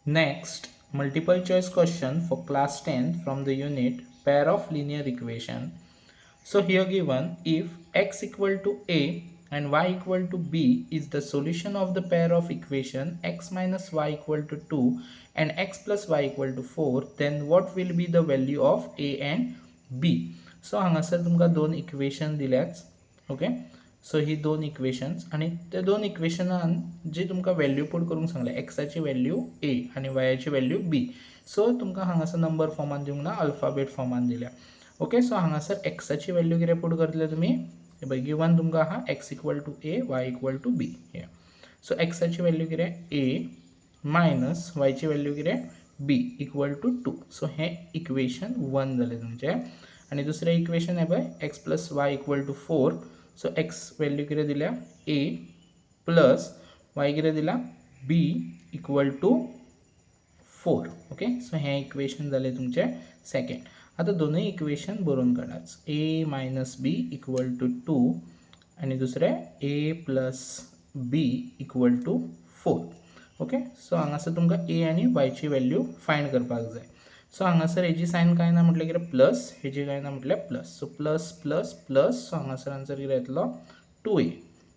Next, multiple choice question for class 10 from the unit pair of linear equation. So here given, if x equal to a and y equal to b is the solution of the pair of equation x minus y equal to 2 and x plus y equal to 4, then what will be the value of a and b? So हांगासर तुमकां दोन equation दिल्याच. Okay, so ही दोन equations आनी त्या दोन इक्वेशनान जी तुमकां value put करूंक सांगल्या, एक्साची व्हॅल्यू ए आनी वायाची व्हॅल्यू बी. सो तुमकां हांगासर नंबर फॉर्मान दिवंक ना, अल्फाबेट फॉर्मान दिल्या. ओके, सो हांगासर एक्साची व्हॅल्यू कितें पुट करतले तुमी, हे पळय गिवन तुमकां आहा x equal to a, y equal to b. So एक्साची value कितें ए मायनस वायची व्हॅल्यू कितें b equal to 2. So हें इक्वेशन 1 जालें तुमचें. आनी दुसरें इक्वेशन हें पळय x plus y equal to 4. So x value कितें दिल्या ए प्लस वाय कितें दिला b equal to 4. Okay, so हें इक्वेशन जालें तुमचें सेकेंड. आतां दोनूय इक्वेशन बरोवन काडात, a minus b equal to 2 आनी दुसरें a plus b equal to 4. Okay, so हांगासर तुमकां ए आनी वायची व्हॅल्यू फायंड करपाक जाय. सो हांगासर हेजी सायन कांय ना म्हटल्यार कितें प्लस, हेजी कांय ना म्हटल्यार plus. So plus plus plus, so हांगासर आन्सर कितें येतलो 2a.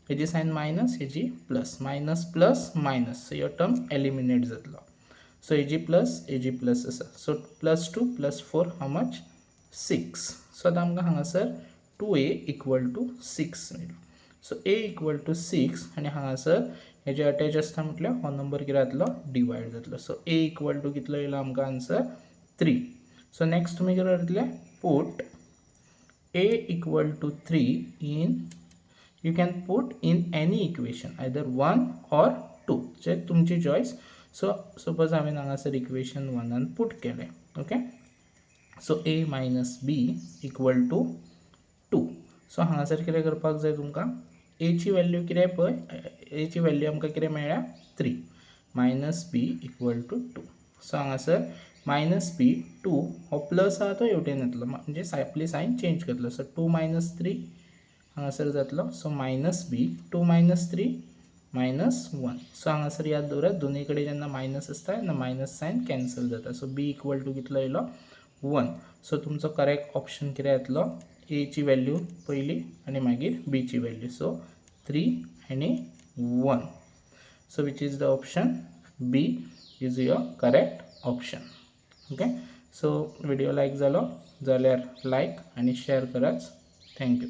हेजी सायन मायनस, हेजी plus, minus plus minus, so हो टर्म एलिमिनेट जातलो. सो हेजी प्लस, हेजी प्लस आसा. So plus 2 plus 4 how much 6. So आतां आमकां हांगासर 2a equal to 6 मेळ्ळो. सो ए इक्वल टू 6 आनी हांगासर हेजे अटॅच आसता म्हटल्यार हो नंबर कितें जातलो डिवायड जातलो. सो ए इक्वल टू कितलो येयलो आमकां आन्सर 3. सो नेक्स्ट तुमी कितें करतले, put a equal to 3 in, you can put in any equation either 1 or 2, जे तुमची चॉयस. सो सपोज हांवें हांगासर इक्वेशन 1 पुट केलें. Okay, so a minus b equal to 2. So हांगासर कितें करपाक जाय तुमकां, एची व्हॅल्यू कितें पळय, एची व्हॅल्यू आमकां कितें मेळ्ळ्या 3 minus b equal to 2. So हांगासर मायनस बी 2 हो प्लस आहा तो हेवटेन येतलो, म्हणजे आपली सायन चेंज करतलो. सो 2 मायनस 3 हांगासर जातलो. So minus b 2 minus 3 minus 1. So हांगासर याद दवरात, दोनूय कडेन जेन्ना मायनस आसता तेन्ना मायनस सायन कॅन्सल जाता. सो बी इक्वल टू कितलो येयलो 1. सो तुमचो करेक्ट ऑप्शन कितें येतलो, एची व्हॅल्यू पयली आनी मागीर बीची व्हॅल्यू. सो 3 आनी 1. So which is the option B is your correct option. Okay, so video like जालो जाल्यार लायक आनी शेअर करात. Thank you.